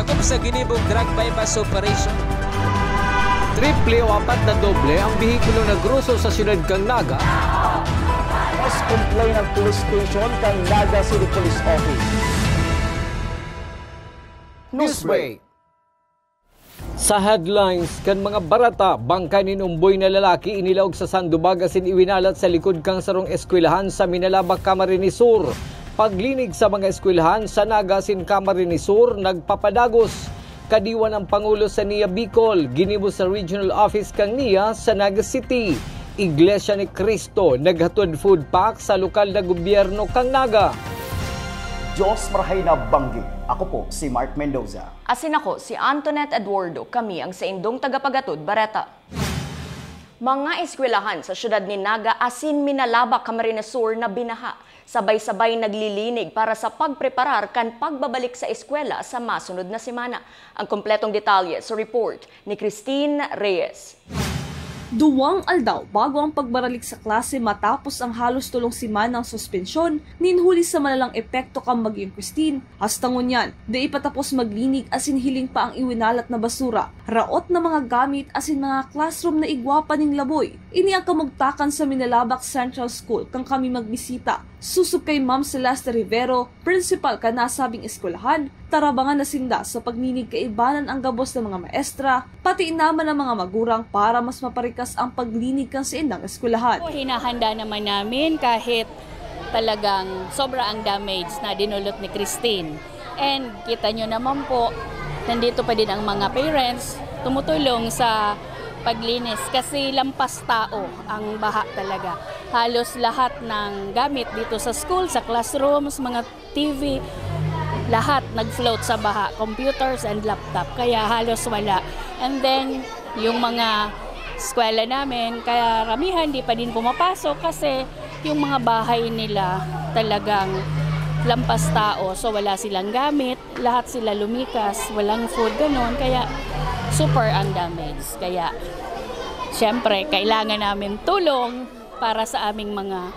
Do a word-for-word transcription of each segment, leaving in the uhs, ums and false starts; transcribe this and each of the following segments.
Hukom sa ginibong drug buy-bust operation. Triple o apat na doble ang behikulo na gruso sa siyudad kan Naga. Mas complain ang police station kan Naga City Police Office. Newsbreak. Sa headlines kan mga bareta, bangkay nin umboy na lalaki inilaog sa sandubaga asin iwinalat sa likod kan sarong eskwelahan sa Minalabac, Camarines Sur. Paglinig sa mga eskwelahan sa Naga asin Camarines Sur nagpapadagos. Kadiwa ng Pangulo sa NIA Bicol, ginibo sa regional office kan NIA sa Naga City. Iglesia ni Cristo naghatod food pack sa lokal na gobyerno kan Naga. Diyos marahay na banggi. Ako po si Mark Mendoza. Asin ako si Antoinette Eduardo. Kami ang saindong tagapagatod bareta. Mga eskwelahan sa siyudad nin Naga asin Minalabac, Camarines Sur na binaha. Sabay-sabay naglilinig para sa pagpreparar kan pagbabalik sa eskwela sa masunod na semana. Ang kompletong detalye sa report ni Christine Reyes. Duwang aldaw bago ang pagbabalik sa klase matapos ang halos tolong semanang suspensyon nin huli sa malalang epekto kan Bagyong Christine. Hasta ngunyan, dai pa tapos maglinig asin hiling pa ang iwinalat na basura, raot na mga gamit asin mga classroom na igwa pa nin laboy. Ini ang kamugtakan sa Minalabac Central School kan kami magbisita. Sosog kay Ma'am Celeste Rivero, principal kan nasabing eskwelahan, tarabangan na sinda sa pagninig kaibanan ang gabos na mga maestra, pati naman ang mga magurang para mas maparikas ang paglinig kan saindang eskwelahan. Hinahanda naman namin kahit talagang sobra ang damage na dinulot ni Christine. And kita nyo naman po, nandito pa din ang mga parents tumutulong sa paglinis kasi lampas tao ang baha talaga. Halos lahat ng gamit dito sa school, sa classrooms, mga T V, lahat nag-float sa baha, computers and laptop, kaya halos wala. And then, yung mga eskwela namin, karamihan di pa din pumapasok kasi yung mga bahay nila talagang lampas tao, so wala silang gamit, lahat sila lumikas, walang food, ganun, kaya super ang damage. Kaya, syempre, kailangan namin tulong para sa aming mga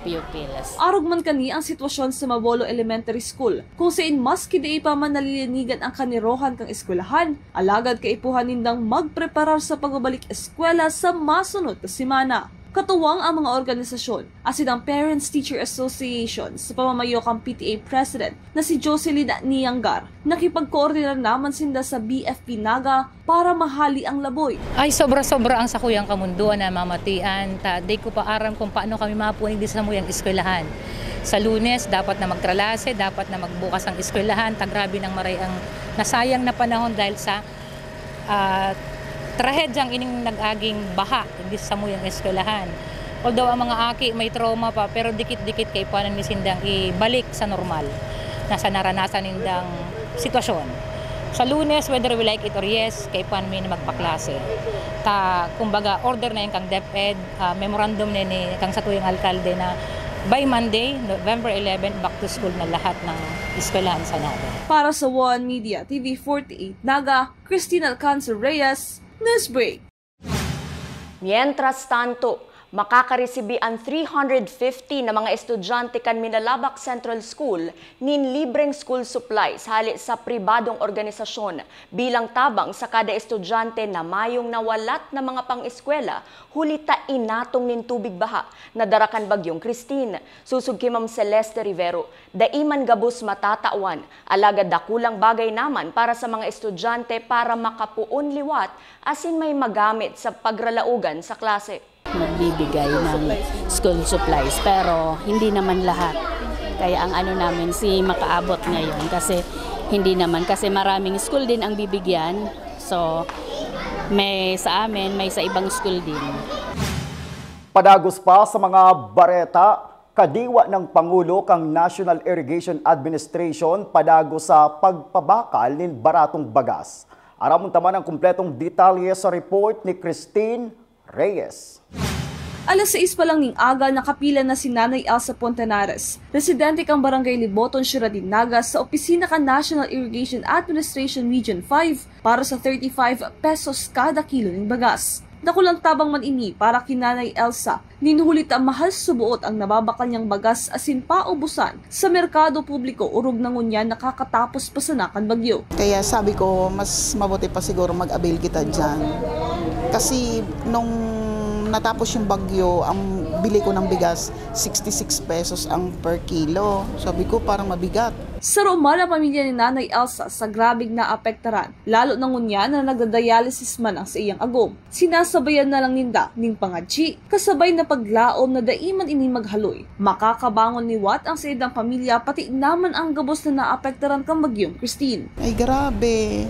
pupils. Arog man kani ang sitwasyon sa Mabolo Elementary School, kung sain maski dai pa man nalilinigan ang kanirohan kan eskwelahan, alagad kaipuhan nindang magpreparar sa pagbabalik eskwela sa masunod na semana. Katuwang ang mga organisasyon, asin ang Parents Teacher Association sa pamamayo kan P T A President na si Jocelyn Nianggar, nakipagkoordinar naman sinda sa B F P Naga para mahali ang laboy. Ay, sobra-sobra ang sakuyang kamundoan na mamatian, ta di ko pa aram kung paano kami mapunig di sa samuyang eskwelahan. Sa Lunes, dapat na magtralase, dapat na magbukas ang eskwelahan, ta grabe nang maray ang nasayang na panahon dahil sa, ah, trahedyang ining nag-aging baha di sa samuyang eskwelahan. Although ang mga aki may trauma pa, pero dikit-dikit kaipuhanan mi sindang ibalik sa normal na sa naranasan nindang sitwasyon. Sa Lunes, whether we like it or yes, kaipuhan mi na magpaklase. Ta, kumbaga, order na yan kang DepEd, ah, memorandum na ni kang satuyang alkalde na by Monday, November eleven, back to school na lahat ng eskwelahan sa Naga. Para sa One Media T V forty-eight Naga, Christine Alcanzar Reyes, Newsbreak. Mientras tanto, makakaresibi an three hundred fifty na mga estudyante kan Minalabac Central School nin libreng school supplies hale sa pribadong organisasyon bilang tabang sa kada estudyante na mayong nawalat na mga pang-eskwela huli ta inatong nin tubig baha na dara kan Bagyong Christine. Sosog ki Ma'am Celeste Rivero, dai man gabos matatawan, alagad dakulang bagay naman para sa mga estudyante para makapoon liwat asin may magamit sa pagralaogan sa klase. Nagbibigay ng school supplies, pero hindi naman lahat. Kaya ang ano namin, si makaabot ngayon kasi hindi naman, kasi maraming school din ang bibigyan. So, may sa amin, may sa ibang school din. Padagos pa sa mga bareta, kadiwa ng Pangulo kang National Irrigation Administration padagos sa pagpabakal nin baratong bagas. Aramon ta man ang kompletong detalye sa report ni Christine Reyes. Alas sais pa lang ning aga, nakapila na si Nanay Elsa Pontenares, residente kan Barangay Liboton, Siyudad nin Naga, sa opisina kan National Irrigation Administration Region five para sa thirty-five pesos kada kilo nin bagas. Dakulang tabang man ini para ki Nanay Elsa, nin huli ta mahal suboot ang nababakal niyang bagas asin paubusan sa merkado publiko, orog na ngunyan nakakatapos pa sana kan bagyo. Kaya sabi ko, mas mabuti pa siguro mag-avail kita diyan. Kasi nung natapos yung bagyo, ang bili ko ng bigas, sixty-six pesos ang per kilo. Sabi ko, parang mabigat. Saro man ang pamilya ni Nanay Elsa sa grabeng naapektaran, lalo na ngunyan na nagda-dialysis man ang saiyang agom. Sinasabayan na lang ninda nin pangadyi, kasabay na paglaom na dai man ini maghaloy. Makakabangon liwat ang saindang pamilya, pati naman ang gabos na naapektaran kan Bagyong Christine. Ay, grabe.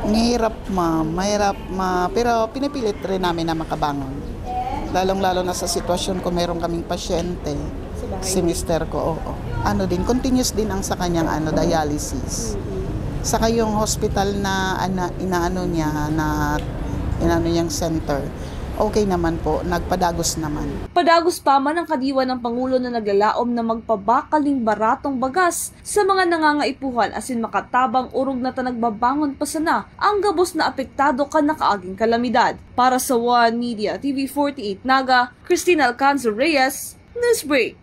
Mahirap, ma'am. Mahirap, ma-, pero pinipilit rin namin na makabangon. Lalong-lalo na sa sitwasyon ko, meron kaming pasyente. Si mister ko, oo. Ano din, continuous din ang sa kanyang, ano, dialysis. Saka yung hospital na, ana-, inaano niya, na inaano niyang center, okay naman po, nagpadagos naman. Padagos pa man ang kadiwa ng Pangulo na naglalaom na magpabakal nin baratong bagas sa mga nangangaipuhan asin makatabang orog na ta nagbabangon pa sana ang gabos na apektado kan nakaaging kalamidad. Para sa One Media T V forty-eight Naga, Christine Alcanzar Reyes, Newsbreak.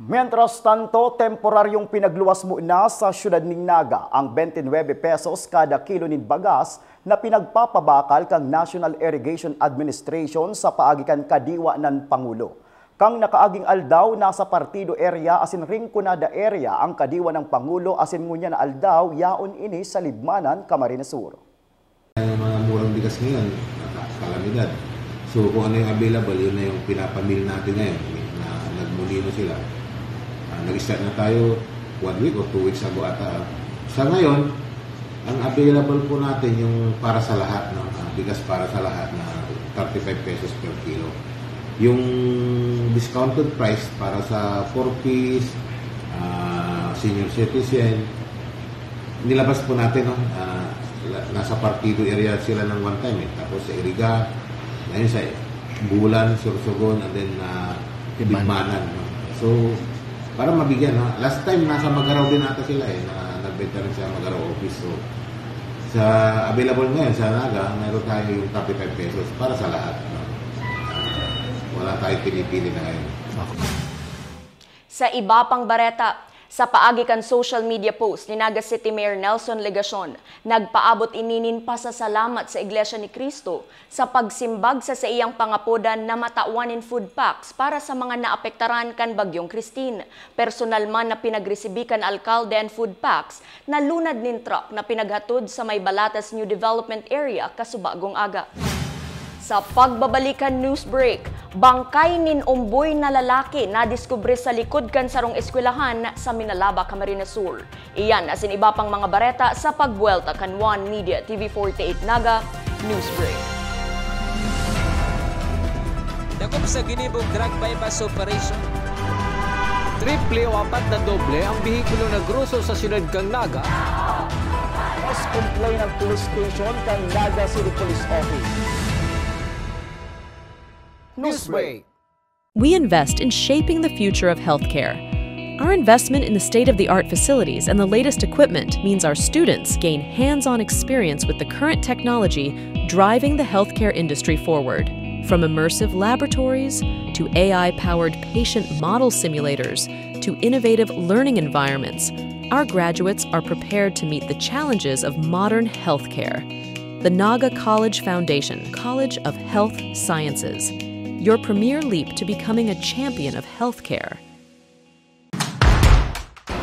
Mientras tanto, temporaryong pinagluwas muna sa siyudad nin Naga ang twenty-nine pesos kada kilo nin bagas na pinagpapabakal kan National Irrigation Administration sa paagi kan kadiwa nin Pangulo. Kan nakaaging aldaw, nasa Partido area asin Rinconada area ang kadiwa nin Pangulo asin ngunyan na aldaw, yaon ini sa Libmanan, Camarines Sur. Yung mga murang bigas ngayon, naka-, kalamidad. So, kung ano yung available, yun na yung pinapamil natin ngayon. Na, nagmulino sila. Ah, nag-start na tayo one week or two weeks ago ata. Sa ngayon, ang available po natin yung para sa lahat, no? Ah, bigas para sa lahat na thirty-five pesos per kilo. Yung discounted price para sa four Ps, ah, senior citizen, nilabas po natin, no? Ah, la-, nasa Partido area sila ng one time, eh. Tapos sa Iriga, ngayon sa Bulan, Sorsogon, and then, ah, Libmanan. Libmanan, no? So, para mabigyan, no? Last time, nasa Magarao din ata sila, eh, na nagbenta rin sa Magarao office. So, sa available ngayon, sa Naga, meron tayo yung thirty-five pesos para sa lahat, no? Wala tayong pinipili na ngayon. Sa iba pang bareta, sa paagi kan social media post ni Naga City Mayor Nelson Legacion, nagpaabot ini nin pasasalamat sa Iglesia ni Cristo sa pagsimbag sa saiyang pangapodan na matawan nin food packs para sa mga naapektaran kan Bagyong Christine. Personal man na pinagresibi kan alkalde an food packs na lunad nin truck na pinaghatod sa may Balatas New Development Area, kasubagong aga. Sa pagbabalik kan news break, bangkay nin omboy na lalaki nadiskubre sa likod kan sarong eskwelahan sa Minalaba, Camarines Sur. Iyan asin iba pang mga bareta sa pagbuwelta kan One Media T V forty-eight Naga News Break. Dakop sa ginibong drug buy-bust operation. Triple o apat na doble ang behikulo na groso sa siyudad kan Naga. Mas complain ang police station kan Naga City Police Office. Newsbreak. We invest in shaping the future of healthcare. Our investment in the state-of-the-art facilities and the latest equipment means our students gain hands-on experience with the current technology driving the healthcare industry forward. From immersive laboratories to A I-powered patient model simulators to innovative learning environments, our graduates are prepared to meet the challenges of modern healthcare. The Naga College Foundation, College of Health Sciences, your premier leap to becoming a champion of healthcare.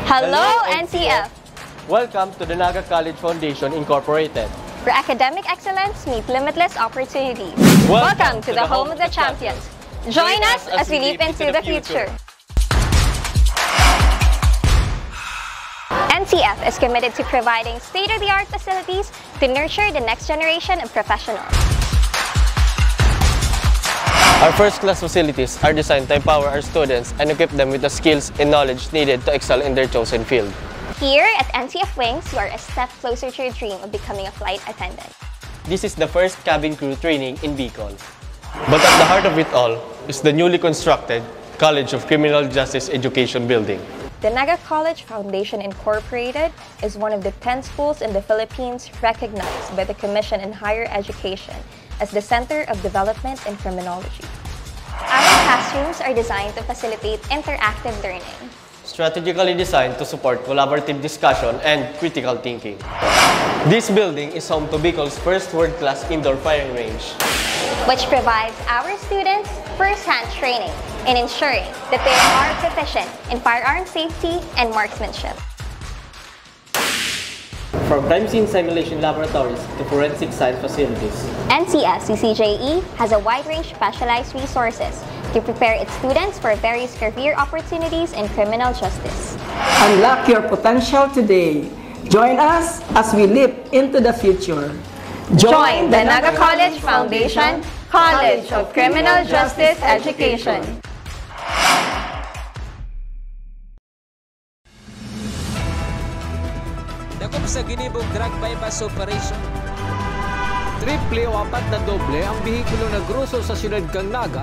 Hello, N C F! Welcome to the Naga College Foundation Incorporated, where academic excellence meets limitless opportunities. Welcome to the home of the champions. Join us as we leap into the future. N C F is committed to providing state-of-the-art facilities to nurture the next generation of professionals. Our first-class facilities are designed to empower our students and equip them with the skills and knowledge needed to excel in their chosen field. Here at N C F Wings, you are a step closer to your dream of becoming a flight attendant. This is the first cabin crew training in Bicol. But at the heart of it all is the newly constructed College of Criminal Justice Education Building. The Naga College Foundation Incorporated is one of the ten schools in the Philippines recognized by the Commission on Higher Education as the Center of Development in Criminology. Our classrooms are designed to facilitate interactive learning. Strategically designed to support collaborative discussion and critical thinking. This building is home to Bicol's first world-class indoor firing range. Which provides our students first-hand training in ensuring that they are proficient in firearm safety and marksmanship. From crime scene simulation laboratories to forensic science facilities, N C S C C J E has a wide range of specialized resources to prepare its students for various career opportunities in criminal justice. Unlock your potential today. Join us as we leap into the future. Join the Naga College Foundation College of Criminal Justice Education. Dakop sa ginibong drug buy-bust operation. Triple o apat na doble ang behikulo na groso sa siyudad kan Naga.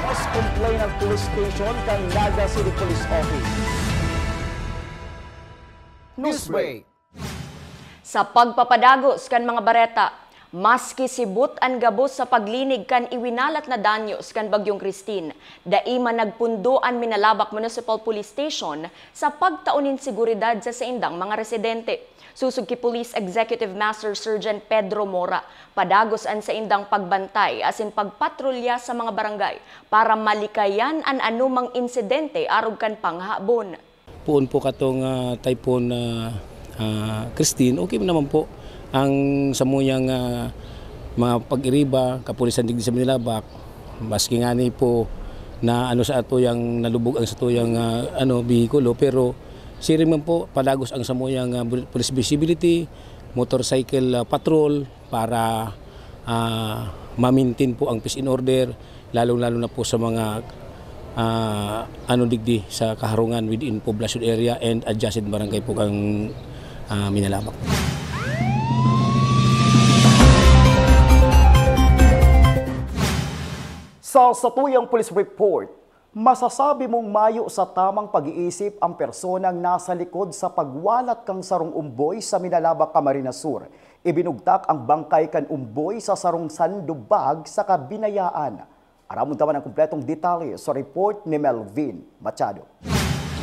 Mas complain ang police station kan Naga City Police Office. Newsbreak. Sa pagpapadagos kan mga bareta, maski sibot an gabos sa paglinig kan iwinalat na danyos kan Bagyong Christine, dai man nagpundo an Minalabac Municipal Police Station sa pagtao nin seguridad sa saindang mga residente. Sosog ki Police Executive Master Sergeant Pedro Mora, padagos an saindang pagbantay asin pagpatrolya sa mga barangay para malikayan an anumang insidente arog kan panghabon. Poon po katong, ah, Typhoon, ah, ah, Christine, okay naman po ang samuyang, ah, mga pag-iriba, kapulisan digdi sa Minalabac, maski ngani po na ano sa atuyang nalubog ang satuyang, ah, ano, behikulo, pero siring man po padagos ang samuyang, ah, police visibility, motorcycle, ah, patrol para, ah, ma-maintain po ang peace and order, lalong-lalo na po sa mga, ah, ano, digdi sa kaharungan within poblasyon area and adjacent barangay po kang, ah, Minalabac. Sa satuyang police report, masasabi mong mayo sa tamang pag-iisip ang personang nasa likod sa pagwalat kan sarong umboy sa Minalabac, Camarines Sur. Ibinugtak ang bangkay kan umboy sa sarong sandubag sa kabinayaan. Aramon ta man ang kumpletong detalye sa report ni Melvin Machado.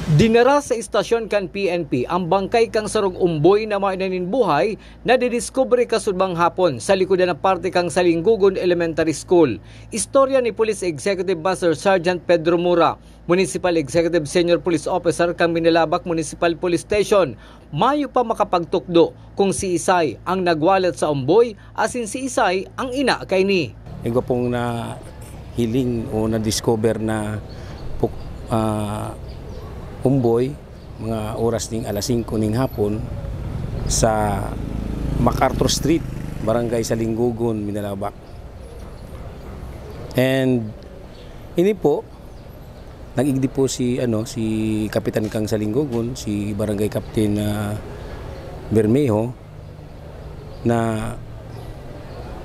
Dinara sa istasyon kan P N P ang bangkay kan sarong umboy na mayo na nin buhay na didiskubre kasudbang hapon sa likodan na parte kan Salinggogon Elementary School. Istorya ni Police Executive Master Sergeant Pedro Mura, Municipal Executive Senior Police Officer kan Minalabac Municipal Police Station, mayo pa makapagtukdo kung siisay ang nagwalat sa umboy asin siisay ang ina kaini. Igwa pong nahiling o na-discover na puk- ah, umboy mga oras ning alas singko ning hapon sa MacArthur Street, Barangay Salinggogon, Minalabac. And ini po, nag-igdi po si, ano, si Kapitan kang Salinggogon, si Barangay Captain, ah, Bermejo, na,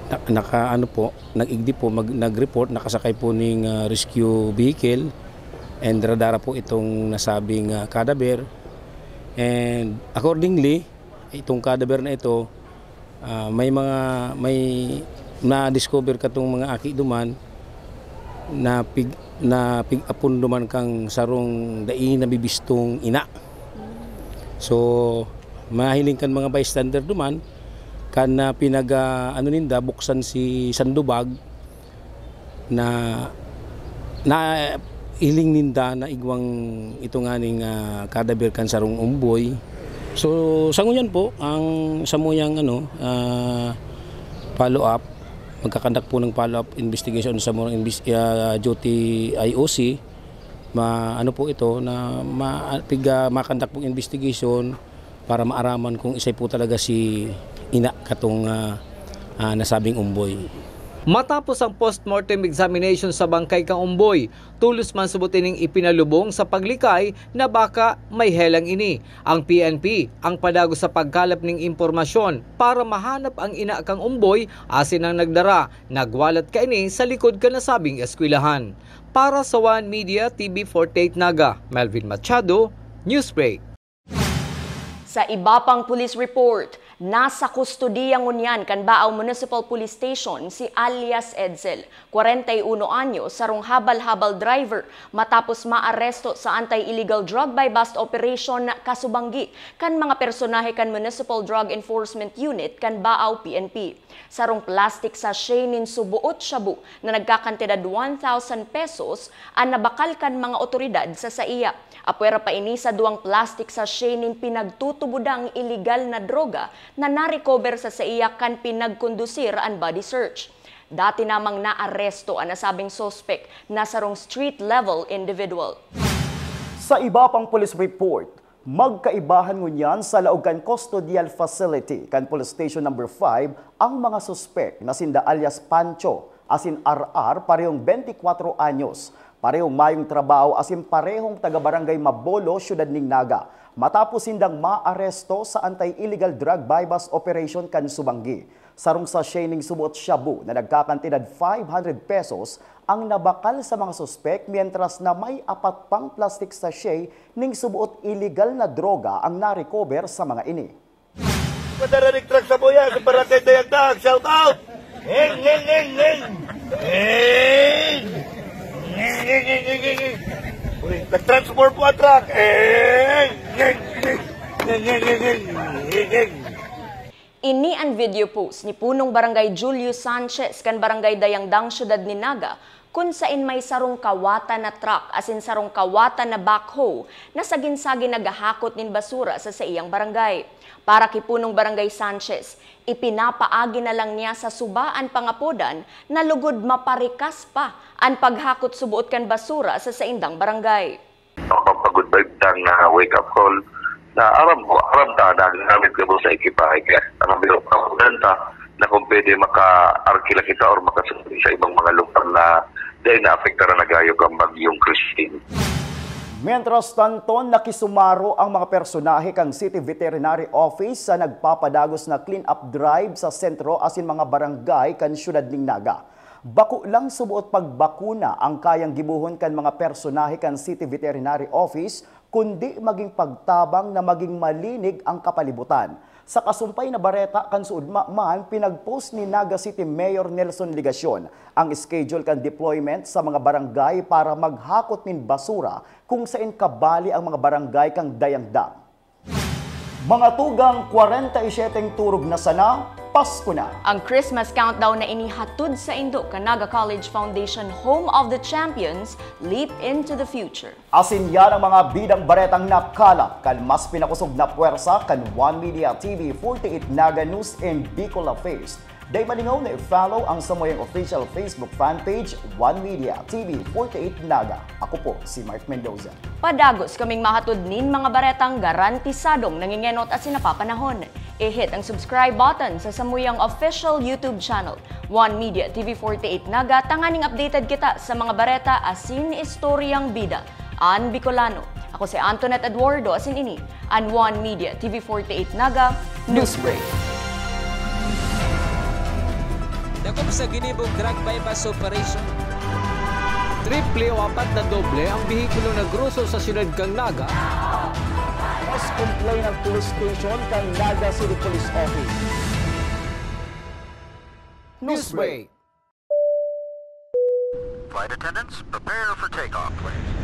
na naka, ano po, nag-igdi po, mag, nag-report, nakasakay po ning, ah, rescue vehicle, and dara-dara po itong nasabing, ah, cadaver. And accordingly, itong cadaver na ito, ah, may mga, may na-discover katong mga aki duman na pig, na pig-apon duman kang sarong dai nabibistong ina. So, mahiling kan mga bystander duman, kan, ah, pinag, ah, ano ninda, buksan si sandubag, na, na hiling ninda na igwang ito nganing, ah, cadaver kan sarong umboy. So, sa ngunyan po, ang samuyang, ano, ah, follow-up, magkakandak po ng follow-up investigation sa mga imbis-, ah, duty I O C, ma-, ano po ito, na ma-, pig-, ah, makandak pong investigation para maaraman kung isay po talaga si ina katong, ah, ah, nasabing umboy. Matapos ang postmortem examination sa bangkay kan umboy, tolos man subot ining ipinalubong sa paglikay na baka may helang ini. Ang P N P ang padagos sa pagkalap ning impormasyon para mahanap ang ina kan umboy asin ang nagdara, nagwalat kaini sa likod kan nasabing eskwelahan. Para sa One Media T V forty-eight Naga, Melvin Machado, Newsbreak. Sa iba pang police report, nasa kustodiya ngunyan kan Baao Municipal Police Station si alias Edsel, kwarenta y uno anyos, sarong habal-habal driver, matapos maaresto sa anti-illegal drug buy-bust operation kasubanggi kan mga personahe kan Municipal Drug Enforcement Unit kan Baao P N P. Sarong plastic sachet nin suboot shabu na nagkakantidad one thousand pesos an nabakal kan mga otoridad sa saiya. Apwera pa ini sa duwang plastic sachet nin pinagtutubodang iligal na droga na narecover sa saiya kan pinagkondusir an body search. Dati namang naaresto an nasabing suspek na sarong street-level individual. Sa iba pang police report, magkaibahan ngunyan sa laog kan custodial facility kan Police Station Number five ang mga suspek na sinda alias Pancho asin R R, parehong twenty-four anyos, parehong mayong trabaho asin parehong taga Barangay Mabolo, Syudad nin Naga, matapos sindang maaresto sa anti-illegal drug buy-bust operation kan Subanggi. Sarong sachet ning suboot shabu na nagkakantidad five hundred pesos ang nabakal sa mga suspek, mientras na may apat pang plastic sachet ning suboot iligal na droga ang na-recover sa mga ini. Madararig truck sa Buya, sa Barangay Dayagdag, shout out! Heng, heng, heng, heng! Heng! Heng, heng, heng, heng, heng, heng! Uy, nag-transform po ang truck! Heng! Heng! Heng! Heng! Heng! Heng! Heng! Heng! Ini an video post ni Punong Barangay Julio Sanchez kan Barangay Dayangdang, Syudad nin Naga, kun saen may sarong kawatan na truck asin sarong kawatan na backhoe na sagin-sagin naghahakot nin basura sa saiyang barangay. Para ki Punong Barangay Sanchez, ipinapaagi na lang niya sa suba an pangapodan na lugod maparikas pa an paghakot suboot kan basura sa saindang barangay. Pampagod vibes tang, ah, wake up call. Na aram ko, aram ta na ginamit gabos sa ekipahe, kaya nakabiro pa ang benta na kung pwede maka-arkila kita or makasubli sa ibang mga lugar na dahil naapektaran na gayo kang bagyong Christine. Mientras tanto, nakisumaro ang mga personahe kan City Veterinary Office sa nagpapadagos na clean-up drive sa sentro asin mga barangay kan siyudad nin Naga. Bako lang suboot pagbakuna ang kayang gibohon kan mga personahe kan City Veterinary Office, kundi maging pagtabang na maging malinig ang kapalibutan. Sa kasumpay na bareta kan suodma man, pinag-post ni Naga City Mayor Nelson Legacion ang schedule kan deployment sa mga barangay para maghakot nin basura kung saen kabali ang mga barangay kan Dayangdang. Mga tugang, kwarenta y siyete turog na sana, Pasko na! Ang Christmas countdown na ini hatod saindo kan Naga College Foundation, home of the champions, leap into the future. Asin yan ang mga bidang baretang nakalap kan mas pinakosog na pwersa kan One Media T V forty-eight Naga News and Bicol Affairs. Dai malingaw na i-follow ang samuyang official Facebook fan page, One Media T V forty-eight Naga. Ako po si Mark Mendoza. Padagos kaming mahatod nin mga baretang garantisadong nangingenot asin napapanahon. I-hit ang subscribe button sa samuyang official YouTube channel, One Media T V forty-eight Naga, tanganing updated kita sa mga bareta asin istoryang bida an Bicolano. Ako si Antoinette Eduardo, asin ini an One Media T V forty-eight Naga Newsbreak. Dakop sa ginibong drug buy-bust operation. Triple o apat na doble ang behikulo na groso sa siyudad kan Naga. Mas complain ang police station kan Naga City Police Office. Newsbreak. Flight attendants, prepare for takeoff, please.